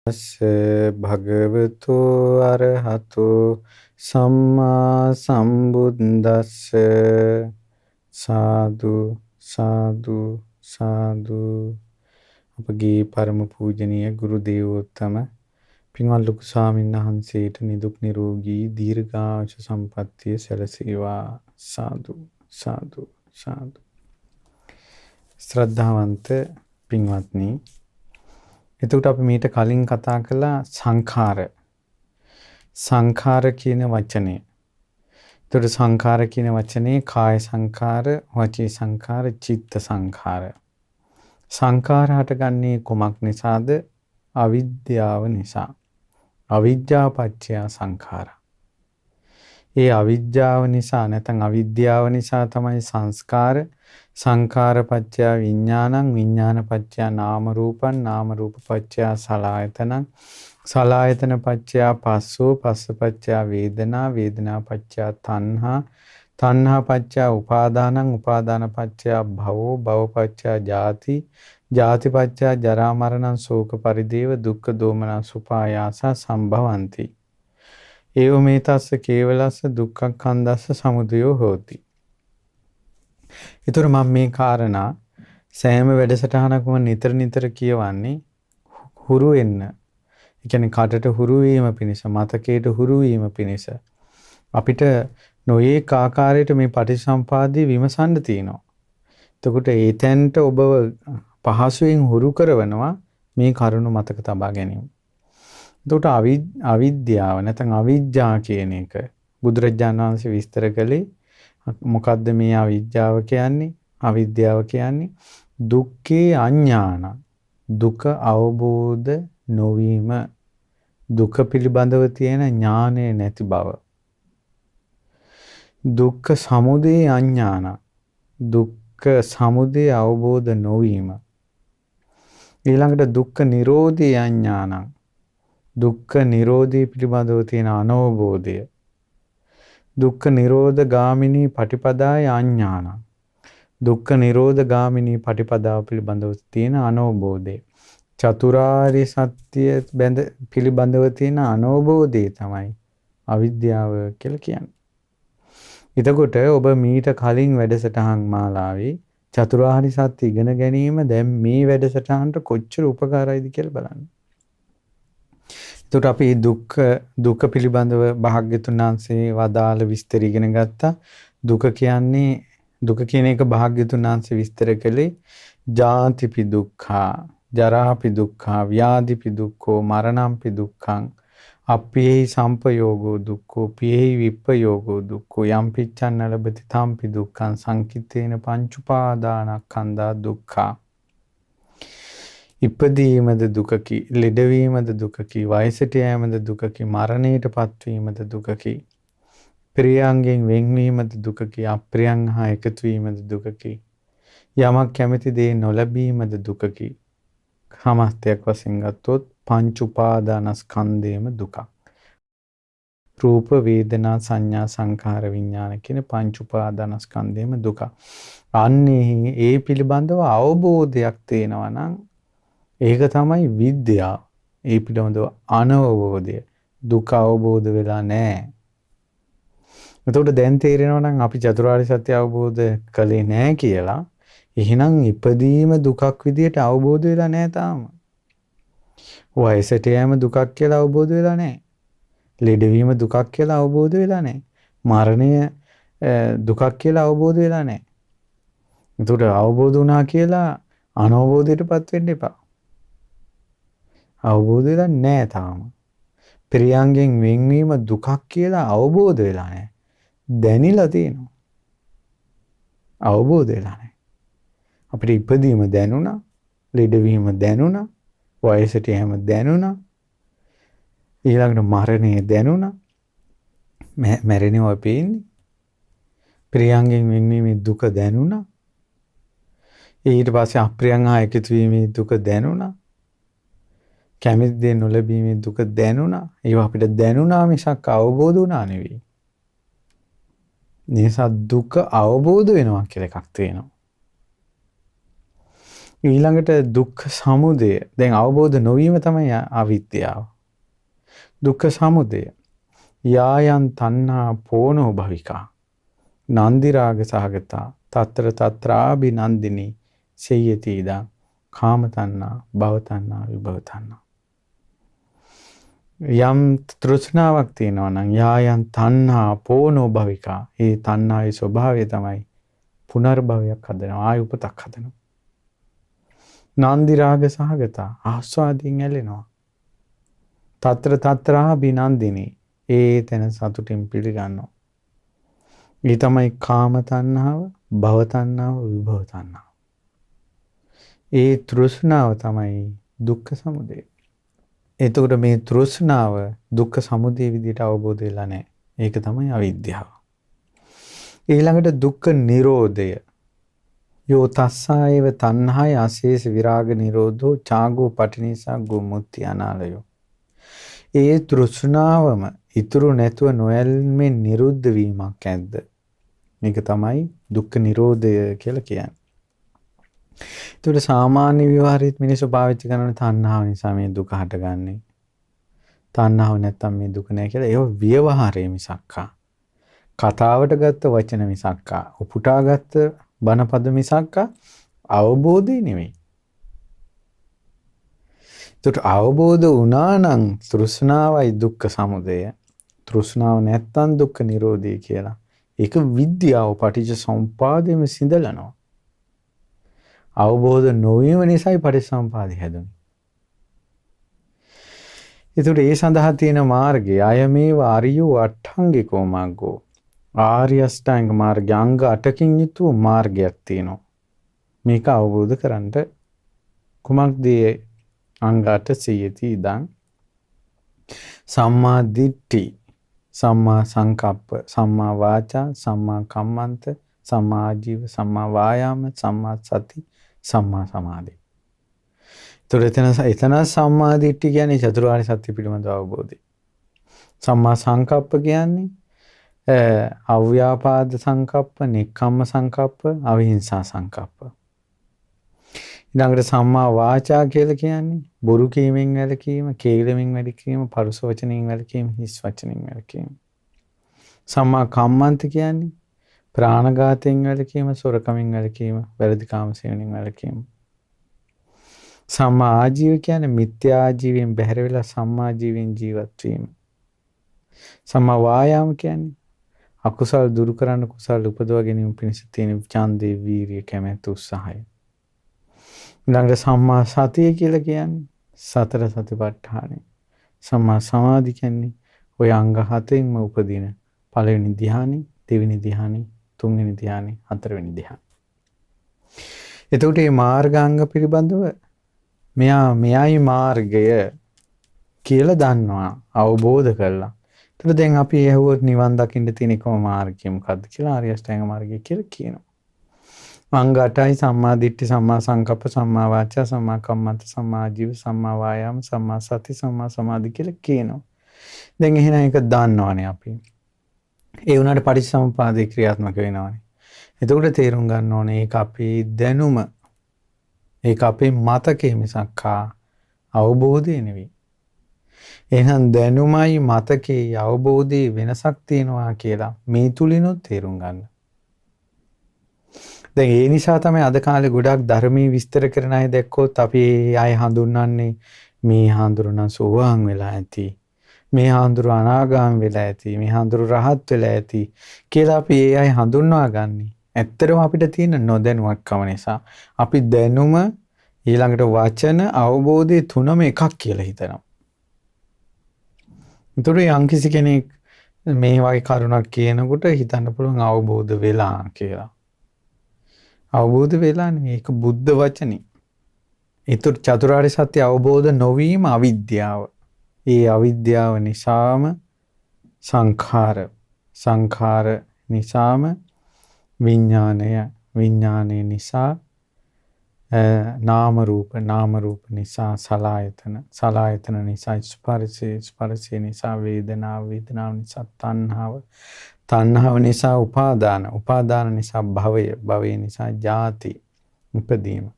භගවතු අරහතු සම්මා සම්බුද්දස්ස. සාදු සාදු සාදු. අපගේ පරම පූජනීය ගුරු දේවෝත්තම පින්වත් ලොකු ස්වාමීන් වහන්සේට නිදුක් නිරෝගී දීර්ඝායුෂ සම්පන්නිය සැලසේවා. සාදු සාදු සාදු. ශ්‍රද්ධාවන්ත පින්වත්නි, එතකොට අපි මීට කලින් කතා කළා සංඛාර. සංඛාර කියන වචනය. එතකොට සංඛාර කියන වචනේ කාය සංඛාර, වචී සංඛාර, චිත්ත සංඛාර. සංඛාර හටගන්නේ කුමක් නිසාද? අවිද්‍යාව නිසා. අවිද්‍යාව පත්‍ය සංඛාර. ඒ අවිද්‍යාව නිසා නැත්නම් අවිද්‍යාව නිසා තමයි සංස්කාර, සංඛාර පත්‍ය විඥානං, විඥාන පත්‍ය නාම රූපං, නාම රූප පත්‍ය සලආයතනං, සලආයතන පත්‍ය පස්සෝ, පස්ස පත්‍ය වේදනා, වේදනා පත්‍ය තණ්හා, තණ්හා පත්‍ය උපාදානං, උපාදාන පත්‍ය භවෝ, භව පත්‍ය ජාති, ජාති පත්‍ය ජරා මරණං ශෝක පරිදේව දුක්ඛ දෝමනස් උපායාස සම්භවಂತಿ. ඒව මේතස්ස කේවලස්ස දුක්ඛක්ඛන්දස්ස සමුදයෝ හෝති. ඒතර මම මේ කාරණා සෑම වැඩසටහනකම නිතර නිතර කියවන්නේ හුරු වෙන්න. ඒ කියන්නේ කටට හුරු වීම පිණිස, මතකයට හුරු වීම පිණිස අපිට නොයේක් ආකාරයට මේ පටිසම්පාදී විමසන්න තියෙනවා. එතකොට ඒ තැනට ඔබව පහසුවෙන් හුරු කරවනවා මේ කරුණු මතක තබා ගැනීම. එතකොට අවිද්‍යාව නැත්නම් අවිජ්ජා කියන එක බුදුරජාණන් වහන්සේ විස්තර කළේ මොකද්ද මේ අවිද්‍යාව කියන්නේ? අවිද්‍යාව කියන්නේ දුක්ඛේ අඥාන, දුක අවබෝධ නොවීම, දුක පිළිබඳව තියෙන ඥානය නැති බව. දුක්ඛ සමුදය අඥාන, දුක්ඛ සමුදය අවබෝධ නොවීම. ඊළඟට දුක්ඛ නිරෝධය අඥානං, දුක්ඛ නිරෝධය පිළිබඳව තියෙන අනවබෝධය. දුක්ඛ නිරෝධ ගාමිනී පටිපදාය අඥානං, දුක්ඛ නිරෝධ ගාමිනී පටිපදාව පිළිබඳව තියෙන අනවබෝධය. චතුරාර්ය සත්‍ය බැඳ පිළිබඳව තියෙන අනවබෝධය තමයි අවිද්‍යාව කියලා කියන්නේ. එතකොට ඔබ මීට කලින් වැඩසටහන් මාලාවේ චතුරාර්ය සත්‍ය ඉගෙන ගැනීම දැන් මේ වැඩසටහනට කොච්චර උපකාරයිද කියලා බලන්න. එතකොට අපි දුක පිළිබඳව භාග්‍යතුන් වහන්සේ වදාළ විස්තර ඉගෙන ගත්තා. දුක කියන්නේ, දුක කියන එක භාග්‍යතුන් වහන්සේ විස්තර කළේ ජාතිපි දුක්ඛා, ජරාපි දුක්ඛා, ව්‍යාධිපි දුක්ඛෝ, මරණම්පි දුක්ඛං, අප්පියෙහි සම්පයෝගෝ දුක්ඛෝ, පියෙහි විප්පයෝගෝ දුක්ඛෝ, යම් පිච්ඡන් නලබති තම්පි දුක්ඛං, සංකිට්ඨේන පංච උපාදානස්කන්ධා දුක්ඛා. ඉපදීමද දුකකි, ලෙඩවීමද දුකකි, වයසට යෑමද දුකකි, මරණයට පත්වීමද දුකකි, ප්‍රියයන්ගෙන් වෙන්වීමද දුකකි, අප්‍රියයන් හා එකතු වීමද දුකකි, යමක් කැමති දේ නොලැබීමද දුකකි. සමස්තයක් වශයෙන් ගත්තොත් පංච උපාදානස්කන්ධයම දුකක්. රූප වේදනා සංඥා සංඛාර විඥාන කියන පංච උපාදානස්කන්ධයම දුකක්. අන්නේ ඒ පිළිබඳව අවබෝධයක් තියෙනවා නම් ඒක තමයි විද්‍යාව. ඒ පිළිබඳව අනවබෝධය, දුක අවබෝධ වෙලා නැහැ. එතකොට දැන් තේරෙනවා නම් අපි චතුරාර්ය සත්‍ය අවබෝධ කළේ නැහැ කියලා. එහෙනම් ඉපදීම දුකක් විදියට අවබෝධ වෙලා නැහැ තාම. වයසට යෑම දුකක් කියලා අවබෝධ වෙලා නැහැ. ලෙඩවීම දුකක් කියලා අවබෝධ වෙලා නැහැ. මරණය දුකක් කියලා අවබෝධ වෙලා නැහැ. එතකොට අවබෝධ වුණා කියලා අනවබෝධයටපත් වෙන්න එපා. අවබෝධ වෙලා නැහැ තාම. ප්‍රියයන්ගෙන් වෙන්වීම දුකක් කියලා අවබෝධ වෙලා නැහැ. දැනිලා තියෙනවා. අවබෝධ වෙලා නැහැ. අපිට ඉපදීම දැනුණා, ලෙඩවීම දැනුණා, වයසට යෑම දැනුණා, ඊළඟට මරණය දැනුණා. මැරෙනවා පේන්නේ. ප්‍රියයන්ගෙන් වෙන්වීමේ දුක දැනුණා. ඊට පස්සේ අප්‍රියයන් හා එකතු වීමේ දුක දැනුණා. කැමති දේ නොලැබීමේ දුක දැනුණා. ඒවා අපිට දැනුණා මිසක් අවබෝධ වුණා නෙවෙයි. නිසා දුක අවබෝධ වෙනවා කියලා එකක් තියෙනවා. ඊළඟට දුක්ඛ සමුදය. දැන් අවබෝධ නොවීම තමයි අවිද්‍යාව. දුක්ඛ සමුදය. යායන් තණ්හා පෝනෝ භවිකා. නන්දි රාග සහගතා තත්‍ර තත්‍රාභි නන්දිනී සේයති ඉදං කාම තණ්හා භව තණ්හා විභව තණ්හා. යම් තෘෂ්ණාවක් තියෙනවා නම් යායන් තණ්හා පෝනෝ භවිකා, ඒ තණ්හාවේ ස්වභාවය තමයි පුනර්භවයක් හදනවා, ආය උපතක් හදනවා. නන්දි රාග සහගතා ආස්වාදයෙන් ඇලෙනවා. තත්‍ර තත්‍රාභි නන්දිනී, ඒ තැන සතුටින් පිළිගන්නවා. ඒ තමයි කාම තණ්හාව, භව තණ්හාව, විභව තණ්හාව. ඒ තෘෂ්ණාව තමයි දුක්ඛ සමුදය. එතකොට මේ තෘෂ්ණාව දුක්ඛ සමුදය විදිහට අවබෝධ වෙලා නැහැ. ඒක තමයි අවිද්‍යාව. ඊළඟට දුක්ඛ නිරෝධය. යෝ තස්සා ඒව තණ්හාය අශේෂ විරාග නිරෝධෝ චාගෝ පටිනිසග්ගෝ මුක්ති අනාලයෝ. ඒ තෘෂ්ණාවම ඉතුරු නැතුව නොඇල්මෙන් නිරුද්ධ වීමක් ඇද්ද? මේක තමයි දුක්ඛ නිරෝධය කියලා කියන්නේ. ඒතකොට සාමාන්‍ය විවහාරෙත් මිනිස්සු පාවිච්චි කරන තණ්හාව නිසා මේ දුක හටගන්නේ. තණ්හාව නැත්තම් මේ දුක නෑ කියලා ඒව ව්‍යවහාරයේ මිසක්කා. කතාවට ගත්ත වචන මිසක්කා, උපුටාගත්ත බණපද මිසක්කා අවබෝධය නෙමෙයි. ඒතකොට අවබෝධ වුණා නම් තෘෂ්ණාවයි දුක්ඛ සමුදය, තෘෂ්ණාව නැත්තම් දුක්ඛ නිරෝධය කියලා. ඒක විද්‍යාව පටිච්ච සමුප්පාදෙම සිඳලනවා. අවබෝධ නොවීම නිසායි පටිච්චසමුපාදය හැදුනේ. ඒතකොට ඒ සඳහා තියෙන මාර්ගය අයමේව අරියෝ අට්ඨංගිකෝ මග්ගෝ. ආර්ය අෂ්ටාංග මාර්ගය අංග 8කින් යුතු මාර්ගයක් තියෙනවා. මේක අවබෝධ කරන්ට කුමක්ද ඒ අංග 8 සියති ඉදං සම්මා දිට්ඨි, සම්මා සංකප්ප, සම්මා වාචා, සම්මා කම්මන්ත, සම්මා ආජීව, සම්මා වායාම, සම්මා සති, සම්මා සමාධි. ඒතර එතන සම්මා දිට්ඨි කියන්නේ චතුරාර්ය සත්‍ය පිළිබඳව අවබෝධය. සම්මා සංකප්ප කියන්නේ අව්‍යාපාද සංකප්ප, නෙක්ඛම්ම සංකප්ප, අවිහිංසා සංකප්ප. ඊළඟට සම්මා වාචා කියලා කියන්නේ බොරු කීමෙන් වැළකීම, කේලමෙන් වැළකීම, පරුස වචනෙන් වැළකීම, හිස් වචනෙන් වැළකීම. සම්මා කම්මන්ත කියන්නේ ප්‍රාණඝාතයෙන් වැළකීම, සොරකමින් වැළකීම, වැරදි කාම සේවනයෙන් වැළකීම. සම්මා ආජීව කියන්නේ මිත්‍යා ආජීවයෙන් බැහැර වෙලා සම්මා ජීවයෙන් ජීවත් වීම. සම්මා වායාම කියන්නේ අකුසල් දුරු කරන්න කුසල් උපදවා ගැනීම පිණිස තියෙන ඡන්දේ, වීරිය, කැමැත්ත, උත්සාහය. ඊළඟට සම්මා සතිය කියලා කියන්නේ සතර සතිපට්ඨානය. සම්මා සමාධි කියන්නේ ඔය අංග හතෙන්ම උපදින පළවෙනි ධ්‍යානෙ, දෙවෙනි ධ්‍යානෙ, තුන්වෙනි ධ්‍යානෙ, හතරවෙනි ධ්‍යානෙ. එතකොට මේ මාර්ගාංග පිළිබඳව මෙයා මෙයයි මාර්ගය කියලා දන්නවා, අවබෝධ කරලා. එතකොට දැන් අපි ඇහුවොත් නිවන් දකින්න තියෙන එකම මාර්ගය මොකද්ද කියලා ආර්ය අෂ්ටාංග මාර්ගය කියලා කියනවා. අංග 8යි සම්මා දිට්ඨි, සම්මා සංකප්ප, සම්මා වාචා, සම්මා කම්මන්ත, සම්මා ආජීව, සම්මා වායාම, සම්මා සති, සම්මා සමාධි කියලා කියනවා. දැන් එහෙනම් ඒක දන්නවනේ අපි. ඒ වුණාට පටිච්චසමුපාදේ ක්‍රියාත්මක වෙනවනේ. එතකොට තේරුම් ගන්න ඕනේ ඒක අපේ දැනුම, ඒක අපේ මතකයේ මිසක් අවබෝධය නෙවෙයි. එහෙනම් දැනුමයි මතකයේ අවබෝධයේ වෙනසක් තියෙනවා කියලා මේ තුලිනුත් තේරුම් ගන්න. දැන් ඒ නිසා තමයි අද කාලේ ගොඩක් ධර්මයේ විස්තර කරන අය දැක්කොත් අපි ඒ අය හඳුන්වන්නේ මේ හාමුදුරුවෝ නම් සෝවාන් වෙලා ඇති, මේ හාමුදුරුවෝ අනාගාමී වෙලා ඇති, මේ හාමුදුරුවෝ රහත් වෙලා ඇති කියලා අපි ඒ අය හඳුන්වා ගන්නේ. ඇත්තටම අපිට තියෙන නොදැනුවත්කම නිසා අපි දැනුම ඊළඟට වචන අවබෝධය තුනම එකක් කියලා හිතනවා. ඒතර යම්කිසි කෙනෙක් මේ වගේ කරුණක් කියනකොට හිතන්න පුළුවන් අවබෝධ වෙලා කියලා. අවබෝධ වෙලා නෙවෙයි, ඒක බුද්ධ වචනේ. ඒතර චතුරාර්ය සත්‍ය අවබෝධ නොවීම අවිද්‍යාව. ඒ අවිද්‍යාව නිසාම සංඛාර, සංඛාර නිසාම විඥානය, විඥානය නිසා නාම රූප, නාම රූප නිසා සලායතන, සලායතන නිසා ස්පර්ශය, ස්පර්ශය නිසා වේදනාව, වේදනාව නිසා තණ්හාව, තණ්හාව නිසා උපාදාන, උපාදාන නිසා භවය, භවය නිසා ජාති, උපදීම.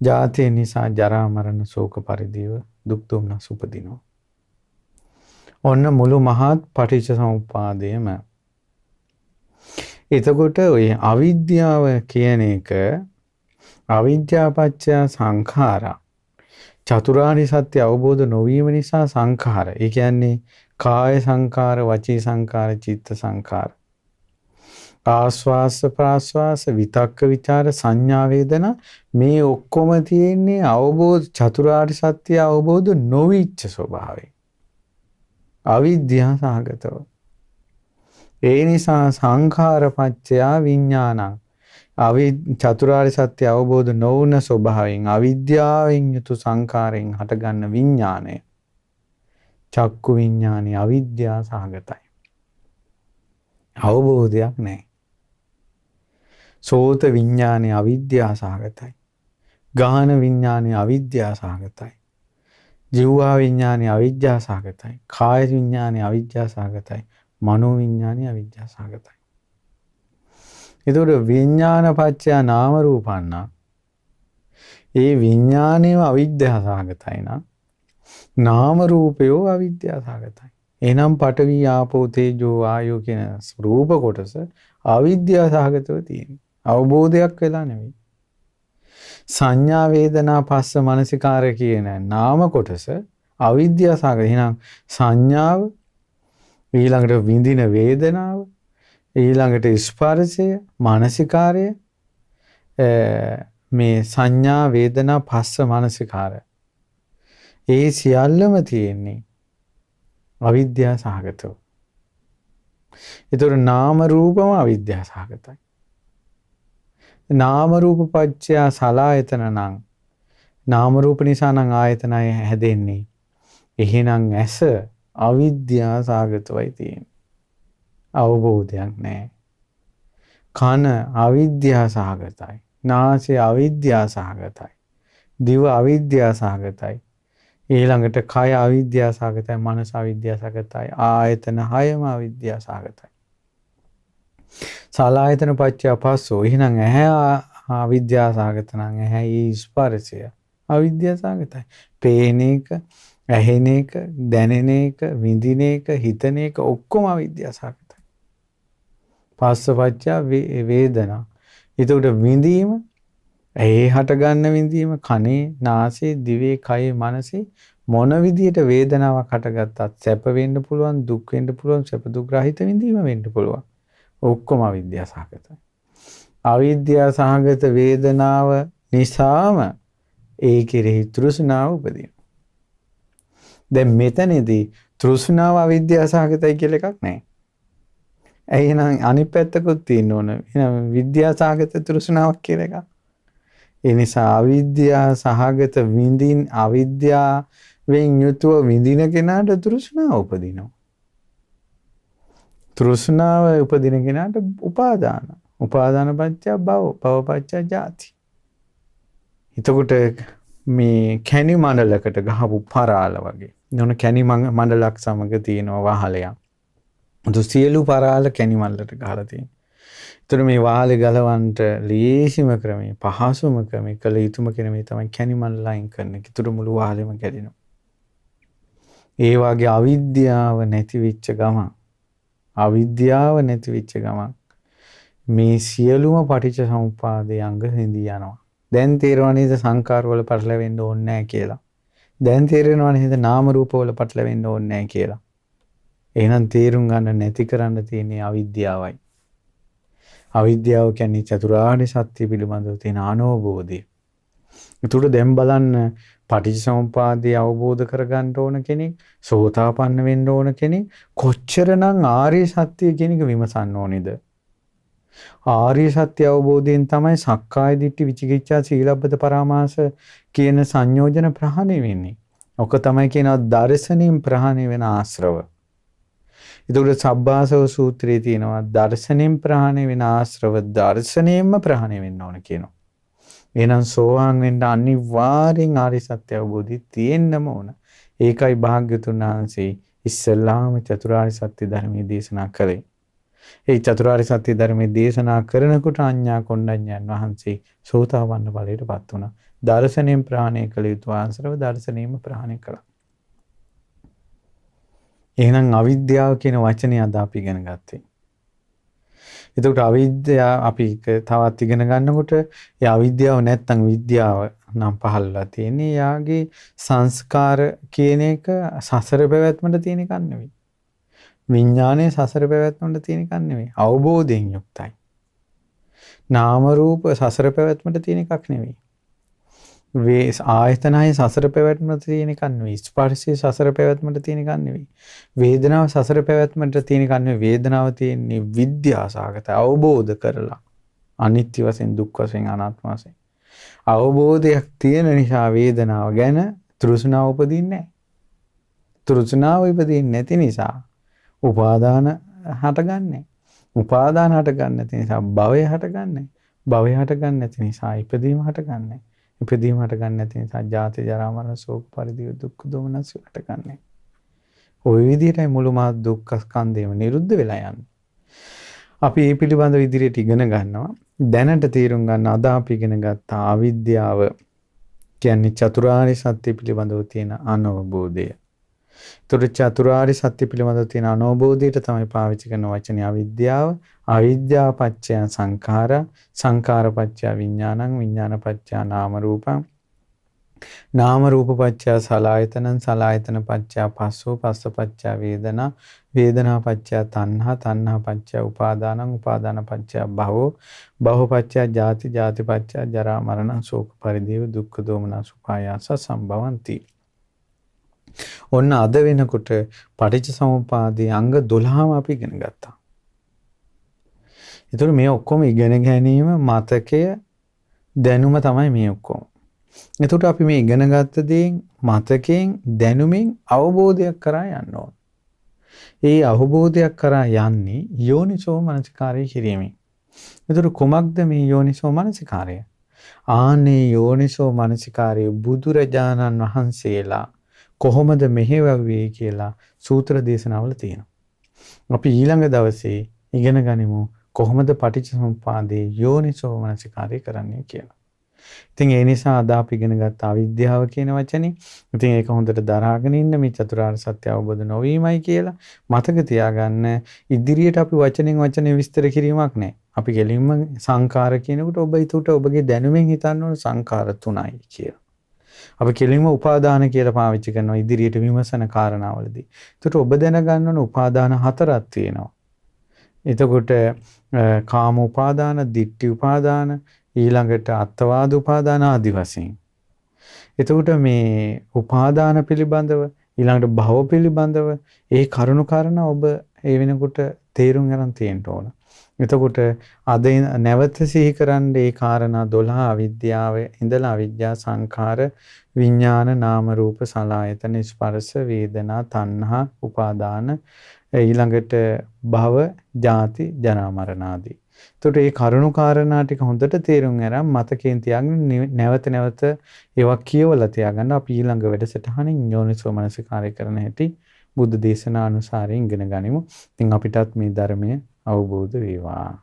ජාතිය නිසා ජරා මරණ ශෝක පරිදේව දුක් දුම්නස් උපදිනවා. ඔන්න මුළු මහත් පටිච්ච සමුප්පාදයම. එතකොට ඔය අවිද්‍යාව කියන එක අවිද්‍යාව පත්‍ය සංඛාරා, චතුරාර්ය සත්‍ය අවබෝධ නොවීම නිසා සංඛාර. ඒ කියන්නේ කාය සංඛාර, වචී සංඛාර, චිත්ත සංඛාර. ආස්වාස ප්‍රාස්වාස, විතක්ක විචාර, සංඥා වේදනා මේ ඔක්කොම තියෙන්නේ අවබෝධ චතුරාර්ය සත්‍ය අවබෝධ නොවිච්ච ස්වභාවය. අවිද්‍යාව සහගතව. ඒ නිසා සංඛාර පත්‍යා විඥානං, චතුරාර්ය සත්‍ය අවබෝධ නොවුන ස්වභාවයෙන් අවිද්‍යාවෙන් යුතු සංඛාරයෙන් හටගන්න විඥානය චක්කු විඥානය අවිද්‍යාව සහගතයි. අවබෝධයක් නැහැ. සෝත විඥානය අවිද්‍යාව සහගතයි. ගාහන විඥානය අවිද්‍යාව සහගතයි. ජීවා විඥානය අවිද්‍යාව සහගතයි. කාය විඥානය අවිද්‍යාව සහගතයි. මනෝ විඥානය අවිද්‍යාව සහගතයි. ඒතකොට විඥාන පත්‍ය නාම රූපන්න, ඒ විඥානයම අවිද්‍යාව සහගතයි නම් නාම රූපයෝ අවිද්‍යාව සහගතයි. එහෙනම් පඨවි ආපෝ තේජෝ වායෝ කියන රූප කොටස අවිද්‍යාව සහගතව තියෙනවා. අවබෝධයක් වෙලා නෙවෙයි. සංඥා වේදනා පස්ස මනසිකාර කියන නාම කොටස අවිද්‍යාව සහගත. එහෙනම් සංඥාව, ඊළඟට විඳින වේදනාව, ඊළඟට ස්පර්ශය, මානසිකාරය, මේ සංඥා වේදනා පස්ස මනසිකාර, ඒ සියල්ලම තියෙන්නේ අවිද්‍යාව සහගතව. ඒතර නාම රූපම අවිද්‍යාව සහගතයි. නාම රූප පත්‍ය සලායතන නම්, නාම රූප නිසා නම් ආයතනය හැදෙන්නේ. එහෙනම් ඇස අවිද්‍යාව සහගතවයි තියෙන්නේ. අවබෝධයක් නැහැ. කන අවිද්‍යාව සහගතයි. නාසය අවිද්‍යාව සහගතයි. දිව අවිද්‍යාව සහගතයි. ඊළඟට කය අවිද්‍යාව සහගතයි. මනස අවිද්‍යාව සහගතයි. ආයතන හයම අවිද්‍යාව සහගතයි. සලායතන පත්‍ය පස්සෝ. එහෙනම් ඇහැ අවිද්‍යාව සහගත නම් ඇහැ ස්පර්ශය අවිද්‍යාව සහගතයි. පේන එක, ඇහෙන එක, දැනෙන එක, විඳින එක, හිතන එක ඔක්කොම අවිද්‍යාව සහගතයි. පස්ස පත්‍ය වේදනා. එතකොට විඳීම, ඇහි හටගන්න විඳීම, කනේ, නාසයේ, දිවේ, කයේ, මනසේ මොන විදියට වේදනාවක් හටගත්තත් සැප වෙන්න පුළුවන්, දුක් වෙන්න පුළුවන්, සැප දුක් රහිත විඳීම වෙන්න පුළුවන්. ඔක්කොම අවිද්‍යාව සහගතයි. අවිද්‍යාව සහගත වේදනාව නිසාම ඒ කෙරෙහි තෘෂ්ණාව උපදිනවා. දැන් මෙතනදී තෘෂ්ණාව අවිද්‍යාව සහගතයි කියලා එකක් නැහැ. ඇයි එහෙනම් අනිත් පැත්තකුත් තියෙන්න ඕන. එහෙනම් විද්‍යාව සහගත තෘෂ්ණාවක් කියලා එකක්. ඒ නිසා අවිද්‍යාව සහගත විඳින්, අවිද්‍යාවෙන් යුතුව විඳින කෙනාට තෘෂ්ණාව උපදිනවා. තෘෂ්ණාව උපදින කෙනාට උපාදාන. උපාදාන පත්‍ය භව, භව පත්‍ය ජාති. එතකොට මේ කැණි මණ්ඩලකට ගහපු පරාල වගේ. නෝන කැණි මණ්ඩලක් සමග තියෙනවා වහලයක්. අද සියලු පරාල කැණි මණ්ඩලට ගහලා තියෙනවා. එතකොට මේ වහලේ ගලවන්නට ලේසිම ක්‍රමය, පහසුම ක්‍රමය, කළ යුතුම ක්‍රමය තමයි කැණි මණ්ඩල අයින් කරන එක. ඒතර මුළු වහලෙම කැඩෙනවා. ඒ වගේ අවිද්‍යාව නැති වෙච්ච ගමන්, අවිද්‍යාව නැති වෙච්ච ගමන් මේ සියලුම පටිච්ච සමුප්පාදයේ අංග හිඳී යනවා. දැන් තේරෙනවා නේද සංකාර වල පටලැවෙන්න ඕනේ නැහැ කියලා. දැන් තේරෙනවා නේද නාම රූප වල පටලැවෙන්න ඕනේ නැහැ කියලා. එහෙනම් තේරුම් ගන්න නැති කරන්න තියෙන්නේ අවිද්‍යාවයි. අවිද්‍යාව කියන්නේ චතුරාර්ය සත්‍ය පිළිබඳව තියෙන අනවබෝධය. ඒතකොට දැන් බලන්න පටිච්චසමුප්පාදය අවබෝධ කරගන්න ඕන කෙනෙක්, සෝතාපන්න වෙන්න ඕන කෙනෙක් කොච්චරනම් ආර්ය සත්‍ය කියන එක විමසන්න ඕනේද? ආර්ය සත්‍ය අවබෝධයෙන් තමයි සක්කාය දිට්ඨි විචිකිච්ඡා සීලබ්බත පරාමාස කියන සංයෝජන ප්‍රහාණය වෙන්නේ. ඔක තමයි කියනවා දර්ශනයෙන් ප්‍රහාණය වෙන ආශ්‍රව. ඒතකොට සබ්බාසව සූත්‍රයේ තියෙනවා දර්ශනයෙන් ප්‍රහාණය වෙන ආශ්‍රව දර්ශනයෙන්ම ප්‍රහාණය වෙන්න ඕන කියනවා. එහෙනම් සෝවාන් වෙන්න අනිවාර්යෙන් ආර්ය සත්‍ය අවබෝධය තියෙන්නම ඕන. ඒකයි භාග්‍යතුන් වහන්සේ ඉස්සෙල්ලාම චතුරාර්ය සත්‍ය ධර්මයේ දේශනා කළේ. ඒ චතුරාර්ය සත්‍ය ධර්මයේ දේශනා කරනකොට අඤ්ඤා කොණ්ඩඤ්ඤයන් වහන්සේ සෝතාපන්න ඵලයටපත් වුණා. දර්ශනයෙන් ප්‍රහාණය කළ යුතු ආශ්‍රව දර්ශනයෙන්ම ප්‍රහාණය කළා. එහෙනම් අවිද්‍යාව කියන වචනේ අද අපි ඉගෙන ගත්තේ. එතකොට අවිද්‍යාව අපි තවත් ඉගෙන ගන්නකොට ඒ අවිද්‍යාව නැත්තම් විද්‍යාව නම් පහළලා තියෙන්නේ. යාගේ සංස්කාර කියන එක සසර පැවැත්මට තියෙන එකක් නෙවෙයි. විඥානය සසර පැවැත්මට තියෙන එකක් නෙවෙයි. අවබෝධයෙන් යුක්තයි. නාම රූප සසර පැවැත්මට තියෙන එකක් නෙවෙයි. වේ ආයතනයි සසර පැවැත්මට තියෙන එකක් නෙවෙයි. ස්පර්ශය සසර පැවැත්මට තියෙන එකක් නෙවෙයි. වේදනාව සසර පැවැත්මට තියෙන එකක් නෙවෙයි. වේදනාව තියෙන්නේ විද්‍යාසහගත අවබෝධ කරලා අනිත්‍ය වශයෙන්, දුක් වශයෙන්, අනාත්ම වශයෙන්. අවබෝධයක් තියෙන නිසා වේදනාව ගැන තෘෂ්ණාව උපදින්නේ නැහැ. තෘෂ්ණාව ඉපදින්නේ නැති නිසා උපාදාන හටගන්නේ. උපාදාන හටගන්නේ නැති නිසා භවය හටගන්නේ. භවය හටගන්නේ නැති නිසා ඉපදීම හටගන්නේ. ඉපදීම හටගන්නේ නැති නිසා ජාති ජරා මරණ ශෝක පරිදේව දුක්ඛ දෝමනස් හටගන්නේ. ඔය විදිහටයි මුළු මහත් දුක්ඛ ස්කන්ධයම නිරුද්ධ වෙලා යන්නේ. අපි මේ පිළිබඳව ඉදිරියට ඉගෙන ගන්නවා. දැනට තේරුම් ගන්න අද අපි ඉගෙන ගත්ත අවිද්‍යාව කියන්නේ චතුරාර්ය සත්‍ය පිළිබඳව තියෙන අනවබෝධය. ඒතර චතුරාර්ය සත්‍ය පිළිබඳව තියෙන අනවබෝධයට තමයි පාවිච්චි කරන වචනේ අවිද්‍යාව. අවිද්‍යාව පත්‍ය සංඛාර, සංඛාර පත්‍ය විඥානං, විඥාන පත්‍ය නාම රූපං, නාම රූප පත්‍ය සලආයතනං, සලආයතන පත්‍ය පස්සෝ, පස්ස පත්‍ය වේදනා, වේදනා පත්‍ය තණ්හා, තණ්හා පත්‍ය උපාදානං, උපාදාන පත්‍ය භවෝ, භව පත්‍ය ජාති, ජාති පත්‍ය ජරා මරණ ශෝක පරිදේව දුක්ඛ දෝමනස් උපායාස සම්භවಂತಿ. ඔන්න අද වෙනකොට පටිච්ච සමුප්පාදයේ අංග 12ම අපි ඉගෙන ගත්තා. ඒතර මේ ඔක්කොම ඉගෙන ගැනීම, මතකය, දැනුම තමයි මේ ඔක්කොම. එතකොට අපි මේ ඉගෙන ගත්ත දේෙන්, මතකයෙන්, දැනුමින් අවබෝධයක් කරා යන්න ඕන. ඒ අවබෝධයක් කරා යන්නේ යෝනිසෝ මනසිකාරය කිරීමෙන්. එතකොට කුමක්ද මේ යෝනිසෝ මනසිකාරය? ආනේ යෝනිසෝ මනසිකාරය බුදුරජාණන් වහන්සේලා කොහොමද මෙහෙයවුවේ කියලා සූත්‍ර දේශනාවල තියෙනවා. අපි ඊළඟ දවසේ ඉගෙන ගනිමු කොහොමද පටිච්චසමුප්පාදයේ යෝනිසෝ මනසිකාරය කරන්නේ කියලා. ඉතින් ඒ නිසා අද අපි ඉගෙන ගත්ත අවිද්‍යාව කියන වචනේ, ඉතින් ඒක හොඳට දරාගෙන ඉන්න මේ චතුරාර්ය සත්‍ය අවබෝධ නොවීමයි කියලා මතක තියාගන්න. ඉදිරියට අපි වචනෙන් වචනේ විස්තර කිරීමක් නෑ. අපි කෙලින්ම සංඛාර කියනකොට ඔබ ඊට ඔබගේ දැනුමෙන් හිතන්න ඕන සංඛාර තුනයි කියලා. අපි කෙලින්ම උපාදාන කියලා පාවිච්චි කරනවා ඉදිරියට විමසන කාරණාවලදී. ඒකට ඔබ දැනගන්න ඕන උපාදාන හතරක් තියෙනවා. එතකොට කාම උපාදාන, ditthi උපාදාන, ඊළඟට අත්වාද උපාදාන ආදි වශයෙන්. එතකොට මේ උපාදාන පිළිබඳව, ඊළඟට භව පිළිබඳව ඒ කරුණු කාරණා ඔබ ඒ වෙනකොට තේරුම් ගන්න තියෙන්න ඕන. එතකොට අද නැවත සිහි කරන්න ඒ කාරණා 12 අවිද්‍යාව ඉඳලා අවිද්‍යා සංඛාර විඥාන නාම රූප සලආයතන ස්පර්ශ වේදනා තණ්හා උපාදාන ඊළඟට භව ජාති ජරා මරණ ආදී. එතකොට මේ කරුණු කාරණා ටික හොඳට තේරුම් අරන් මතකයෙන් තියාගෙන නැවත නැවත ඒවා කියවලා තියාගන්න. අපි ඊළඟ වැඩසටහනින් යෝනිසෝ මනසිකාරය කරන හැටි බුද්ධ දේශනා අනුසාරයෙන් ඉගෙන ගනිමු. ඉතින් අපිටත් මේ ධර්මය අවබෝධ වේවා.